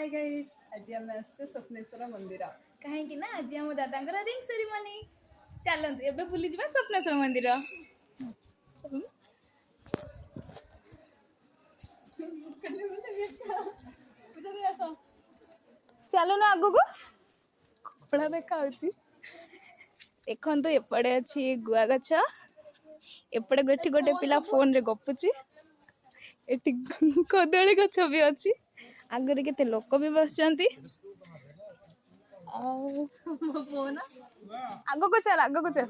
High guys, ଆଜି ଆମେ ଆସିଛୁ ସ୍ୱପ୍ନେଶ୍ୱର ମନ୍ଦିର। କାହିଁକି ନା ଆଜି ଆମ ଦାଦାଙ୍କର ରିଙ୍ଗ ସେରିମନି। ଚାଲନ୍ତୁ, ଏବେ ବୁଲିଯିବା ସ୍ୱପ୍ନେଶ୍ୱର ମନ୍ଦିର। ଚାଲୁନ। ଚାଲୁନ ଆଗକୁ। କପଡ଼ା ଦେଖାଉଛି। ଦେଖନ୍ତୁ, ଏପଟେ ଅଛି ଗୁଆ ଗଛ। ଏପଟେ ଏଠି ଗୋଟେ ପିଲା ଫୋନରେ ଗପୁଛି। ଏଠି କଦଳୀ ଗଛ ବି ଅଛି। ଆଗରେ କେତେ ଲୋକ ବି ବସିଛନ୍ତି। ଆଉ ଆଗକୁ ଚାଲ, ଆଗକୁ ଚାଲ।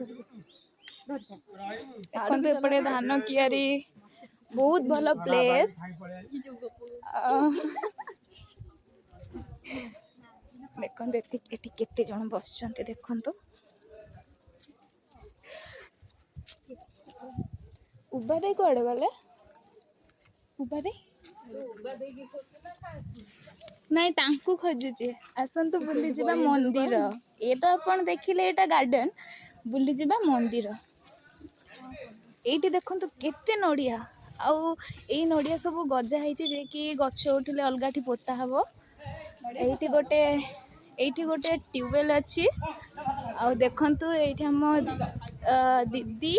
ଦେଖନ୍ତୁ, ଏପଟେ ଧାନ କିଆରି, ବହୁତ ଭଲ ପ୍ଲେସ୍। ଦେଖନ୍ତୁ, ଏଠି କେତେ ଜଣ ବସିଛନ୍ତି ଦେଖନ୍ତୁ। ଉବା ଦେଇ କୁଆଡ଼େ ଗଲେ? ଉବା ଦେଇ ନାଇଁ, ତାଙ୍କୁ ଖୋଜୁଛି। ଆସନ୍ତୁ ବୁଲିଯିବା ମନ୍ଦିର। ଏ ତ ଆପଣ ଦେଖିଲେ, ଏଇଟା ଗାର୍ଡେନ। ବୁଲିଯିବା ମନ୍ଦିର। ଏଇଠି ଦେଖନ୍ତୁ କେତେ ନଡ଼ିଆ, ଆଉ ଏଇ ନଡ଼ିଆ ସବୁ ଗଜା ହେଇଛି ଯେ କି ଗଛ ଉଠିଲେ ଅଲଗାଠି ପୋତା ହବ। ଏଇଠି ଗୋଟେ ଟ୍ୟୁବୱେଲ୍ ଅଛି। ଆଉ ଦେଖନ୍ତୁ, ଏଇଠି ଆମ ଦିଦି,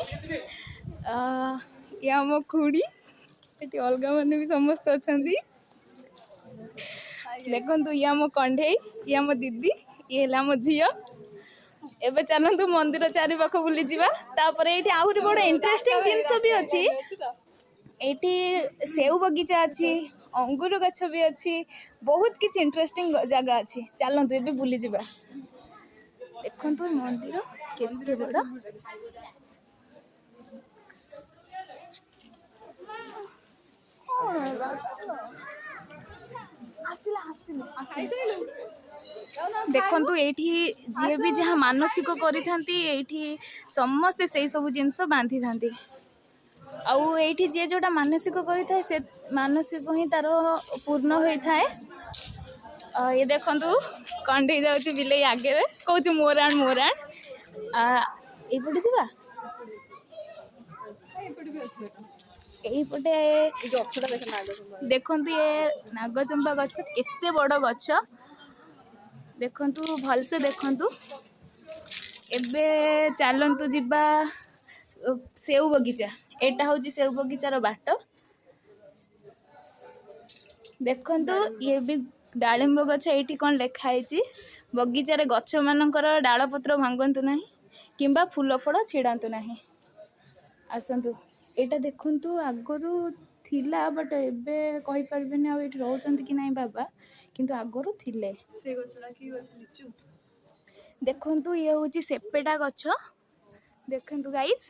ଇଏ ଆମ ଖୁଡ଼ି, ଏଠି ଅଲଗା ମାନେ ବି ସମସ୍ତେ ଅଛନ୍ତି। ଦେଖନ୍ତୁ, ଇଏ ଆମ କଣ୍ଢେଇ, ଇଏ ଆମ ଦିଦି, ଇଏ ହେଲା ଆମ ଝିଅ। ଏବେ ଚାଲନ୍ତୁ, ମନ୍ଦିର ଚାରିପାଖ ବୁଲିଯିବା। ତାପରେ ଏଇଠି ଆହୁରି ବଡ଼ ଇଣ୍ଟରେଷ୍ଟିଂ ଜିନିଷ ବି ଅଛି। ଏଇଠି ସେଉ ବଗିଚା ଅଛି, ଅଙ୍ଗୁର ଗଛ ବି ଅଛି, ବହୁତ କିଛି ଇଣ୍ଟରେଷ୍ଟିଂ ଜାଗା ଅଛି। ଚାଲନ୍ତୁ, ଏବେ ବୁଲିଯିବା। ଦେଖନ୍ତୁ, ଏ ମନ୍ଦିର କେତେ ବଡ଼। କଣ ହେଲା? ଆସିଲା, ଆସିଲା। ଦେଖନ୍ତୁ, ଏଇଠି ଯିଏ ବି ଯାହା ମାନସିକ କରିଥାନ୍ତି, ଏଇଠି ସମସ୍ତେ ସେଇ ସବୁ ଜିନିଷ ବାନ୍ଧିଥାନ୍ତି। ଆଉ ଏଇଠି ଯିଏ ଯୋଉଟା ମାନସିକ କରିଥାଏ, ସେ ମାନସିକ ହିଁ ତାର ପୂର୍ଣ୍ଣ ହୋଇଥାଏ। ଇଏ ଦେଖନ୍ତୁ, କଣ୍ଢେଇ ଯାଉଛି ବିଲେଇ ଆଗରେ, କହୁଛି ମୋର ଆଣ, ମୋର ଆଣ। ଏଇପଟେ ଯିବା। ଏପଟେ ବି ଅଛି ଦେଖ। ଏଇପଟେ। ଏଇ ଗଛଟା ଦେଖ, ନାଗଚମ୍ପା। ଦେଖନ୍ତୁ, ଏ ନାଗଚମ୍ପା ଗଛ, କେତେ ବଡ଼ ଗଛ। ଦେଖନ୍ତୁ, ଭଲସେ ଦେଖନ୍ତୁ। ଏବେ ଚାଲନ୍ତୁ ଯିବା ସେଉ ବଗିଚା। ଏଇଟା ହେଉଛି ସେଉ ବଗିଚାର ବାଟ। ଦେଖନ୍ତୁ, ଇଏ ବି ଡାଳିମ୍ବ ଗଛ। ଏଇଠି କ'ଣ ଲେଖା ହେଇଛି? ବଗିଚାରେ ଗଛମାନଙ୍କର ଡାଳ ପତ୍ର ଭାଙ୍ଗନ୍ତୁ ନାହିଁ କିମ୍ବା ଫୁଲ ଫଳ ଛିଡ଼ାନ୍ତୁ ନାହିଁ। ଆସନ୍ତୁ। ଏଇଟା ଦେଖନ୍ତୁ, ଆଗରୁ ଥିଲା, ବଟ୍ ଏବେ କହିପାରିବେନି ଆଉ ଏଇଠି ରହୁଛନ୍ତି କି ନାହିଁ ବାବା, କିନ୍ତୁ ଆଗରୁ ଥିଲେ। ସେ ଗଛଟା କି ଗଛ? ଲିଚୁ। ଦେଖନ୍ତୁ, ଇଏ ହେଉଛି ସେପେଟା ଗଛ। ଦେଖନ୍ତୁ ଗାଇଜ୍,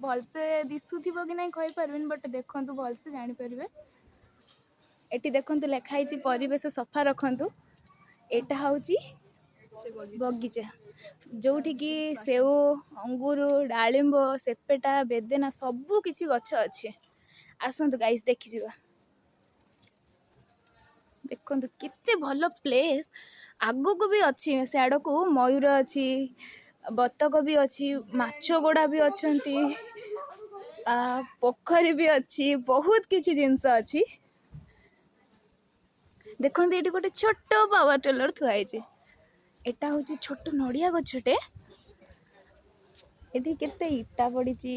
ଭଲସେ ଦିଶୁଥିବ କି ନାହିଁ କହିପାରିବିନି, ବଟ୍ ଦେଖନ୍ତୁ, ଭଲସେ ଜାଣିପାରିବେ। ଏଠି ଦେଖନ୍ତୁ, ଲେଖା ହେଇଛି ପରିବେଶ ସଫା ରଖନ୍ତୁ। ଏଇଟା ହେଉଛି ସେ ବଗିଚା। ବଗିଚା, ଯୋଉଠିକି ସେଉ, ଅଙ୍ଗୁର, ଡାଳିମ୍ବ, ସେପେଟା, ବେଦେନା ସବୁ କିଛି ଗଛ ଅଛି। ଆସନ୍ତୁ ଗାଇସ୍, ଦେଖିଯିବା। ଦେଖନ୍ତୁ, କେତେ ଭଲ ପ୍ଲେସ୍। ଆଗକୁ ବି ଅଛି, ସିଆଡ଼କୁ ମୟୂର ଅଛି, ବତକ ବି ଅଛି, ମାଛ ଗୁଡ଼ା ବି ଅଛନ୍ତି, ପୋଖରୀ ବି ଅଛି, ବହୁତ କିଛି ଜିନିଷ ଅଛି। ଦେଖନ୍ତୁ, ଏଇଠି ଗୋଟେ ଛୋଟ ପାୱାର ଟିଲର ଥୁଆ ହେଇଛି। ଏଟା ହେଉଛି ଛୋଟ ନଡ଼ିଆ ଗଛଟେ। ଏଠି କେତେ ଇଟା ପଡ଼ିଛି।